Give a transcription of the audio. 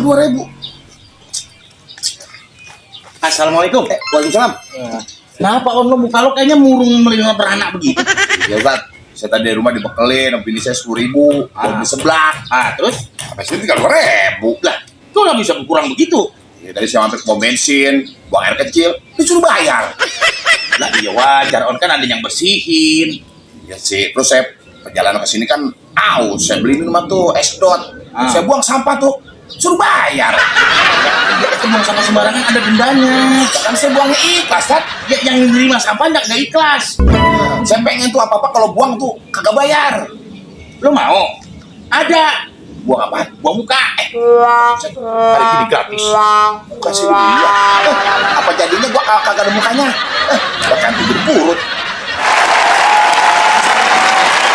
2.000. Assalamualaikum. Waalaikumsalam. Kenapa om lo muka lo kayaknya murung melingkar beranak begitu? Ya Ustaz, saya tadi dari rumah dibekelin, ini saya 10.000 buat di sebelah. Terus? Habis itu tinggal 2.000. Lah, kok nggak bisa kurang begitu? Ya, tadi saya mampir ke pom bensin, buang air kecil, disuruh bayar. Lah iya wajar, on kan ada yang bersihin. Ya sih, terus saya perjalanan ke sini kan aus, saya beli minuman tuh es dot. Saya buang sampah tuh, suruh bayar. Ya itu buang sama sembarangan ada dendanya. Kan saya buangnya ikhlas kan? Ya, yang nerima sampah nggak ikhlas. Saya pengen tuh apa-apa kalau buang tuh kagak bayar. Lo mau? Ada. Buang apa? Buang muka. Hari ini gratis. Kasih dia. Apa jadinya gua kagak ada mukanya? Bahkan tidur purut.